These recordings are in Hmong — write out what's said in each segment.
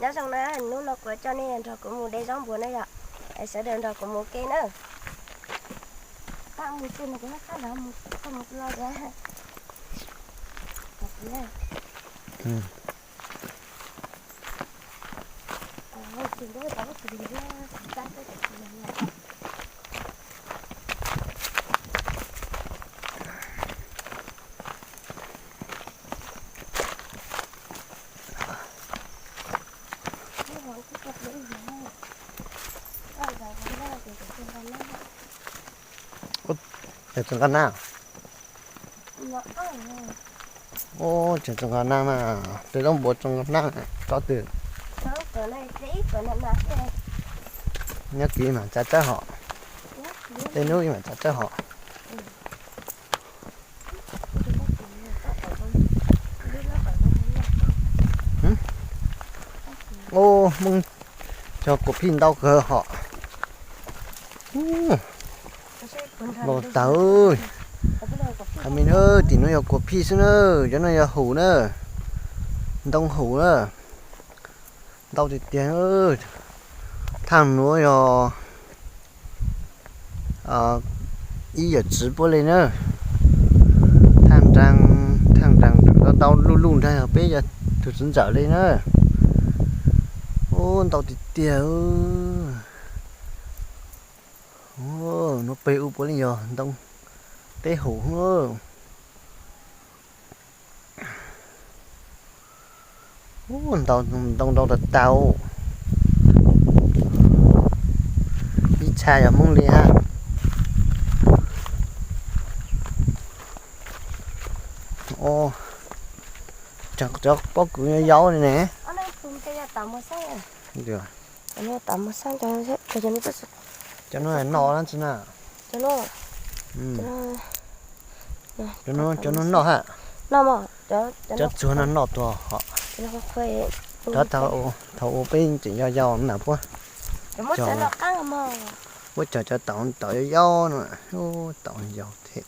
Nyob zoo na, hnub no kuv coj nej nrog kuv mus de zaub npua na yom. Sawv daws nrog kuv mus ke na. Pab mus xwb no kuv qab los mus, koj mus los. Cov txawm nqa na. Ub, tseem txawm nqa na na, tej zaub npua txawm nqa na, tsob twg. Nyob kiv mas tsa tsawb hom, tej hnub ib mas tsa tsawb hom. Ub, Hmoob cog kua phij ntau kawg hom. Npau taws. Qhov me na, tim no yog kua phij xwb na, cov no yog hum na, ntoo hum na, ntau tiag tiag. Thaj nuav yog ib yawm txiv puab li na. Thaj nraag, thaj nraag ntau ntau luj luj nraag yog peb yog tug txiv ntxawm li na. Ub, ntau tiag tiag. Nuav peg u puav leej yog ntoo teb hum. Ub, ntau ntau tas tas. Ib txha yog Hmoob li hab. Cov pob kws yau yau li ne. Cov nuav noj na tsi na. Cov nuav, cov nuav noj hab. Cov txuag no noj tuag hom. Cov thaum ub peb tseem yau yau na puab, puab cog cov taum taum yau yau no, taum yau thiab.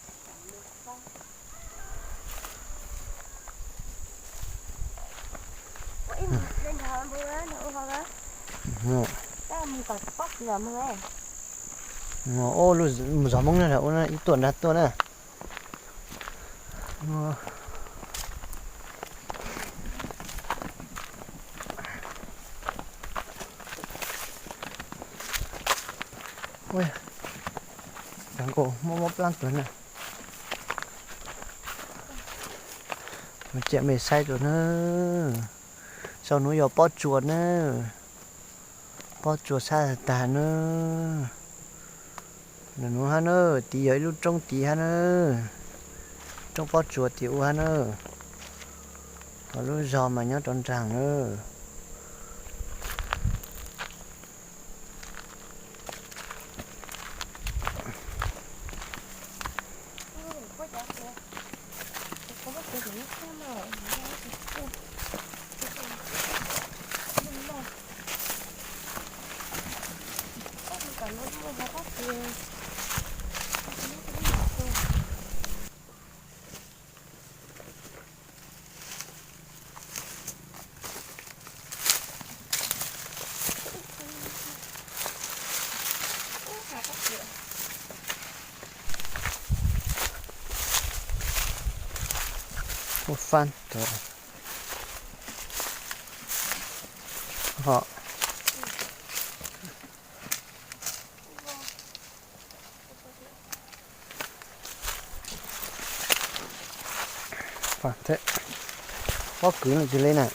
Ub, lub zos Hmoob na, ua ib tuaj nrag tuaj na. Cov nkaus mob mob plaab tuag na. Cia mej saib rua na. Sau nuav yog pob tsuas na. Pob tsuas sab tag na. Nuav hab na, tid yog ib lub roob tid hab na. Roob pob tsuas tid ua hab na. Ho lub zog mas nyob rau nraag na. Ua fab tod ho. Pob kws no tsis li na.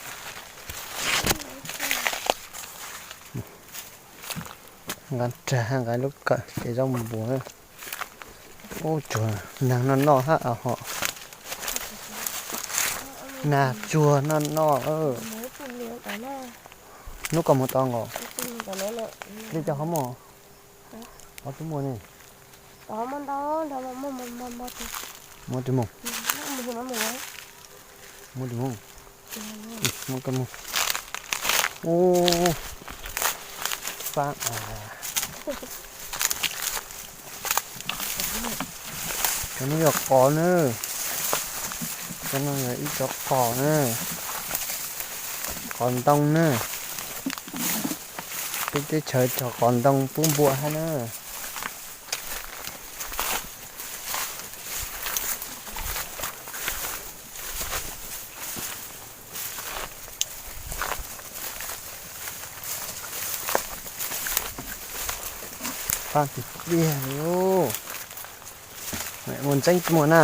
Nqa rag nqa lub kawm ces zaub npua. Ub, tsuag nag noj noj hab ho. Nag tsuag noj noj. Hnub koj mus tod nkaus. Li cov qhov muag, qhov twb muaj ne. Muab twg mus? Muab twg mus? Muab koj mus. Ub, fab. Cov no yog qos na. Cov no yog ib cov qos na. Qos ntoo na. Teb chaws tog qos ntoo pub npua hab na. Pab tiag tiag li. Mus ntseeb muag na.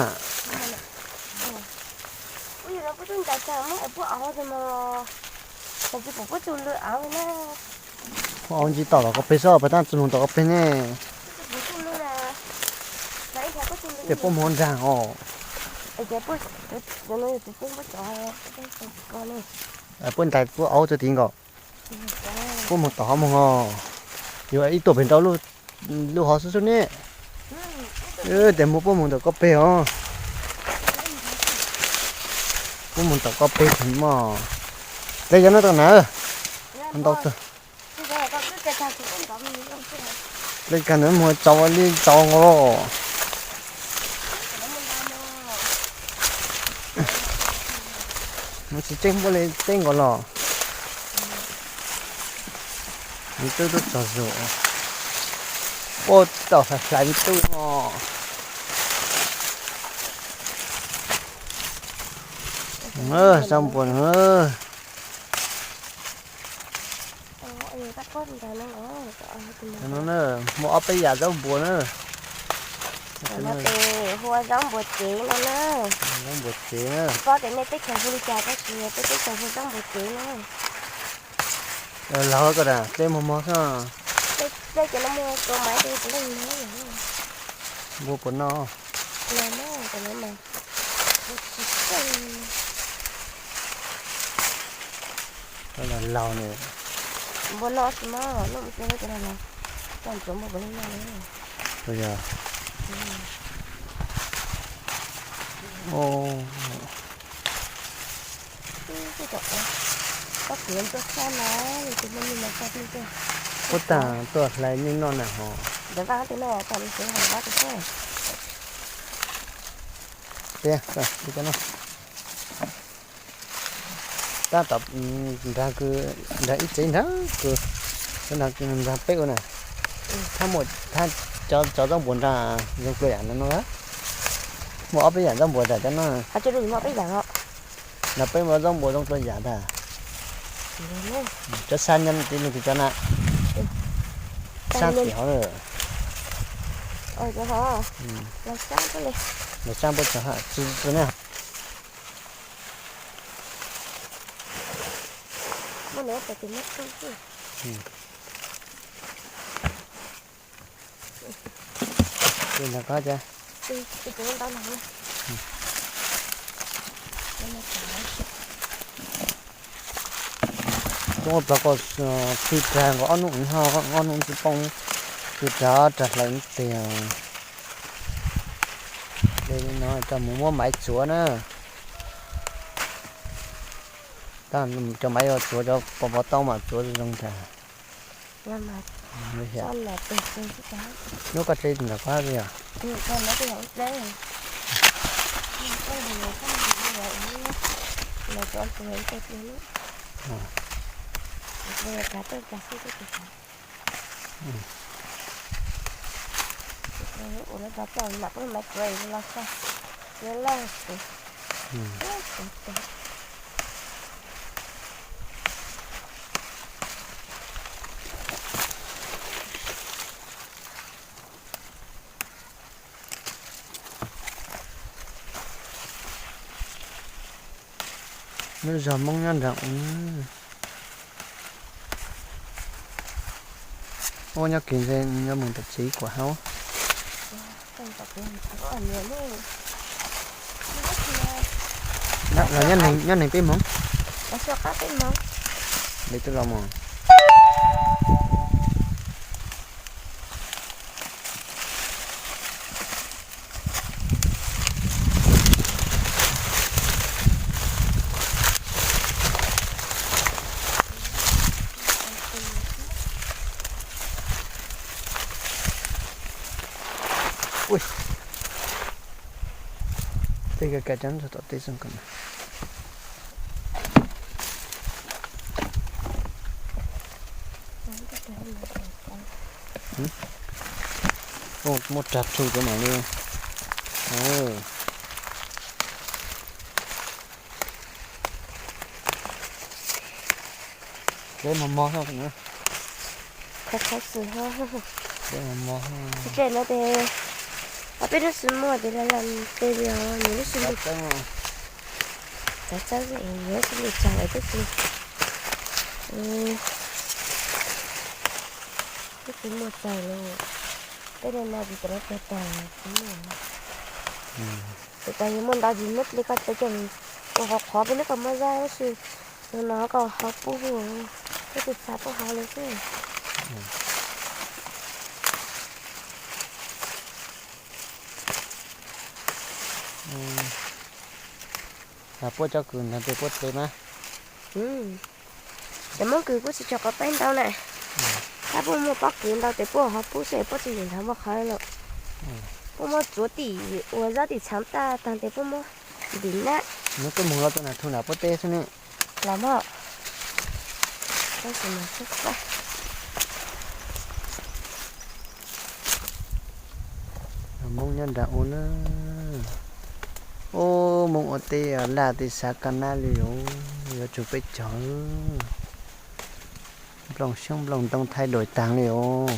Puab au ntsis tom tom ko peg sob, pab tab tsi moog tom ko peg ne. Tes puab moog nraag os. Puab ntais puab aub tso tid nkaus. Puab moog tom hov moog os. Yog ib tuam peg nrau lub hov xwb xwb ne. Tes muab puab moog tom ko peg os. Puab moog tom ko peg mog. Dlej cov no tau na. Ntau tug. Dlej kag ntawd moog tsau li tsau nkaus los. Mus tsis tseeb puab li teb nkaus los. Nws twb tub txog zus. Puab tau hlais hlais ntuj no. Zaub npua no. Muaj ob peb yam zaub npua na. Hu ua zaub npua tsev no na. Zaub npua tsev na. Paub tias nej teb chaws hu li cas tab sis peb teb chaws hu zaub npua tsev na. Laug koj dab teb muag mog xwb. Teb cov no muag tua maiv teb puav leej. Npua puas noj? Laug ne. Npua no tsis mob, noj mus tsis tau, tau ntsuav npua puav leej noj li. Puab taag tuaj hlais nej noj na hos. Tab tom nraag kws, nraag ib tsev nraag kws, nraag peb ua na. Thab muaj, thab cov zaub npua nraag zoo dlua yam no no. Muaj ob peb yam zaub npua tas cov no. Nraag peb muaj zaub npua zoo dlua yam tag. Cov sab nyob tim no tes cov na. Sab tim hov. Los sab puab tso ha, tsi tsi ne. Tes nrag ko cas. Tub ua plaws ko, plig rag nkaus ob nub, ob nub tsi poob, plig rag rag hlais tes. Li no coj mus muab maiv txuav na. Cov maiv yuav txuav cov pos pov tau mas txuav zoo tag. Nub koj dle ntawm ko hab yog? Lub zog Hmoob nyob nraag u. Ua nyob kis ntse nyob mus tom tsev kuam hab. Los nyob neeg peb hmoov. Li twb los mus. Tej ka ka cov ntog tom tej xwb ko na. Muaj rag rhu cov mam li. Deb mos mos, qhov xwm ho. Deb mos mos. Tsis tseem no ces ob peb hnub xwb muaj ces lam lam tes li os, nws lub sib lub. Cov txawb es nws lub sib lub tsawg lawm twb tsis, twb tsis muaj txawg li. Peb no no tsis tau lub txawg tag tsis muaj. Tsis tas yog muaj ntau tsis muab li koj txawb coj ua qhov qhov peb lub koj muab zab tab sis no no koj ho pub, peb tus txhav pub hauv li xwb. Puab cov kws ntawd tes puab hle mas. Cov Moob kws kuj tsis tshua quav paib ntau na. Tab puab muaj pob kws ntau tes puab ho pub xwb, puab tsis yeem nrhav muaj qhov lawm. Puab muab tsuav tim uas zab tim txhaav tag tag tes puab muab ntim na. Nws kuj moog los rau nram thu nram puab teb xwb ne. Los mog. Tab sis mas tub pab. Moob nyob nram ua na. Ub, Moob ua teb laj teb xav kaj nab li os, yuav tsum peb cog. Nplooj xyoob nplooj ntoo thaij duam taag li os.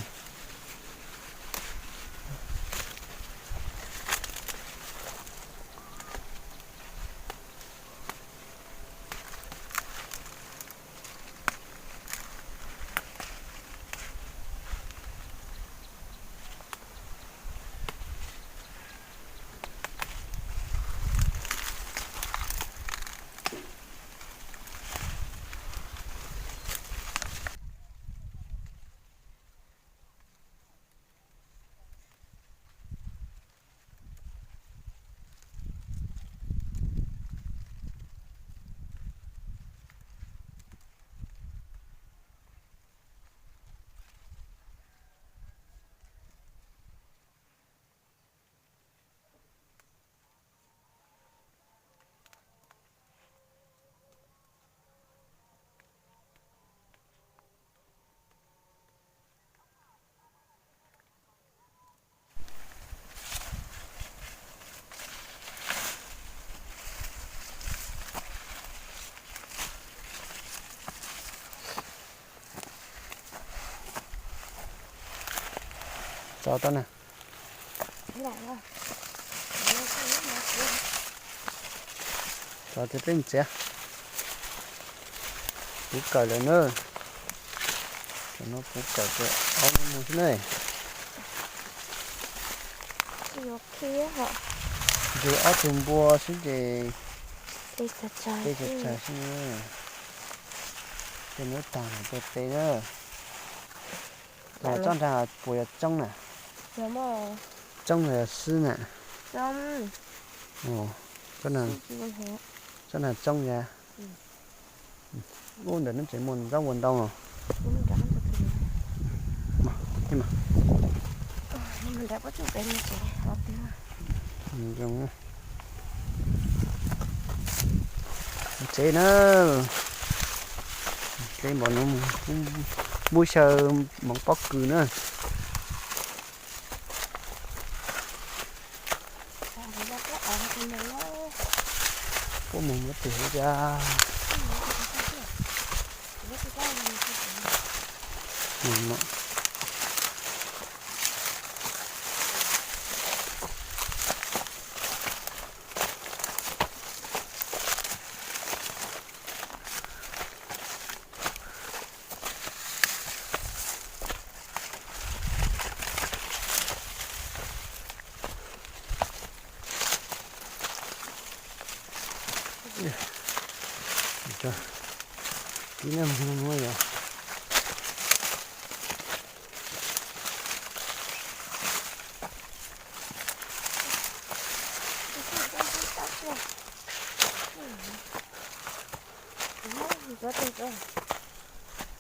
Tso tau na. Tso txiav peb txiav. Puv kawm lawm na. Tam no puv kawm tau ob hnub mus xwb na. Yug ob tug npua xwb ces peb txhais xwb na. Tej nub tag peb peb na. Tsob nrag puas yog tsoob na? Tsoob los yog swb na? Tsob nrag tsoob yog. Ub, ntawm neb tsev muaj zaub ua ntau os. Zoo tsev na. Tsev npaum no, npub xyaw hmoov pob kws na. Puab mus muab tis ua cas. Kib nab muag muag yog.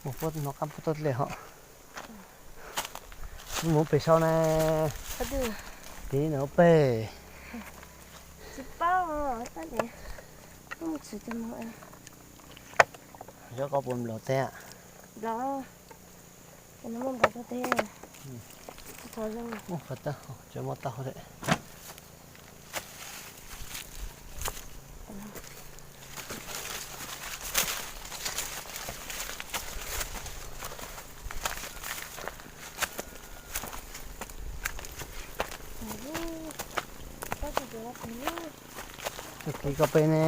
Mus puab no qab puab tuaj dlej hos. Mus pem sau na. Tiv no pem. Yog koj puas nplaum teg? Ua, qhov tau, tseem muaj tau thiab. Tus kis ko pem ne.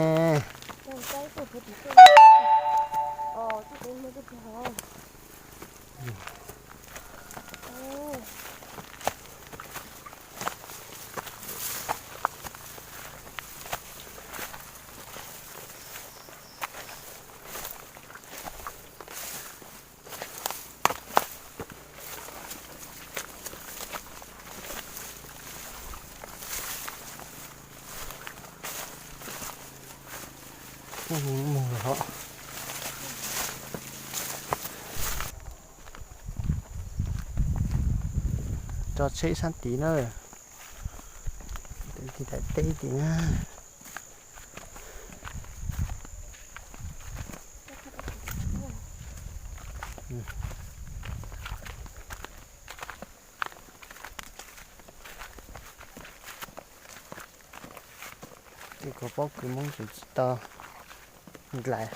Tso tsheb sab tid na. Tim daim teb tim na. Tej ko pob kws Hmoob tseem tsis tau nplais.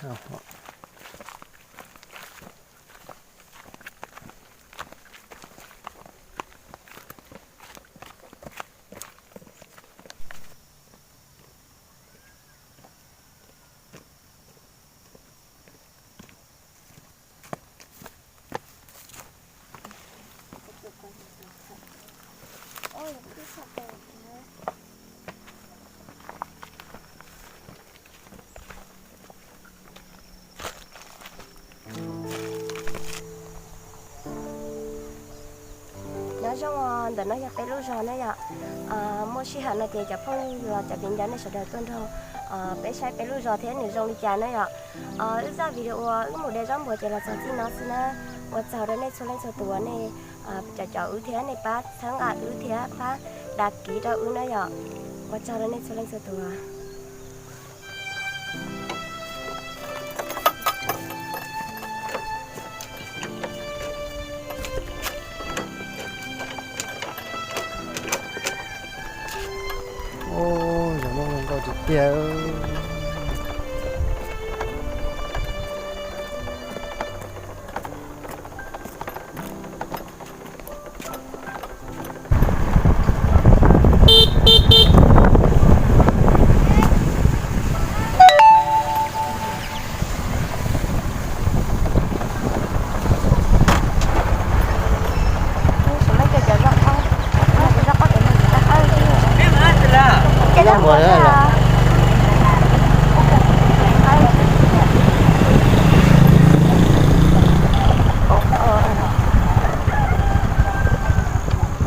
Nyob zoo, ntawm no yog peb lub zos na yom. Muaj sij hawm no ces cov phooj ywg los cov viv ncaus nej sawv daws tuaj nrog peb saib peb lub zos thiab nws zoo li cas na yom. Wb zaj video uas wb mus de zaub npua ces los txog txij no xwb na. Ua tsaug rau nej txhua leej txhua tus uas nej caum caum wb thiab nej pab txhawb nqa wb thiab pab đăng ký rau wb na yom. Ua tsaug rau nej txhua leej txhua tus. Ub, zoo nkauj tiag tiag.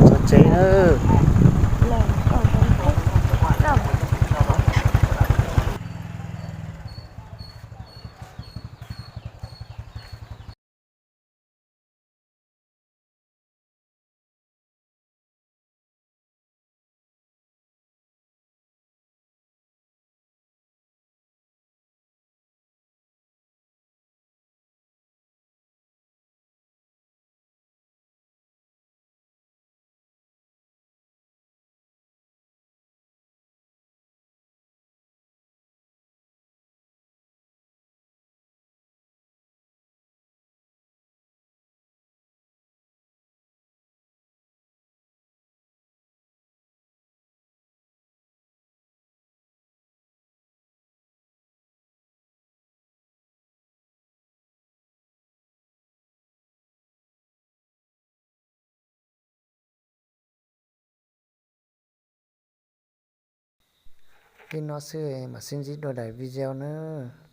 Txog tsev na. Li no xwb mam sib ntsib dua daim video nawb.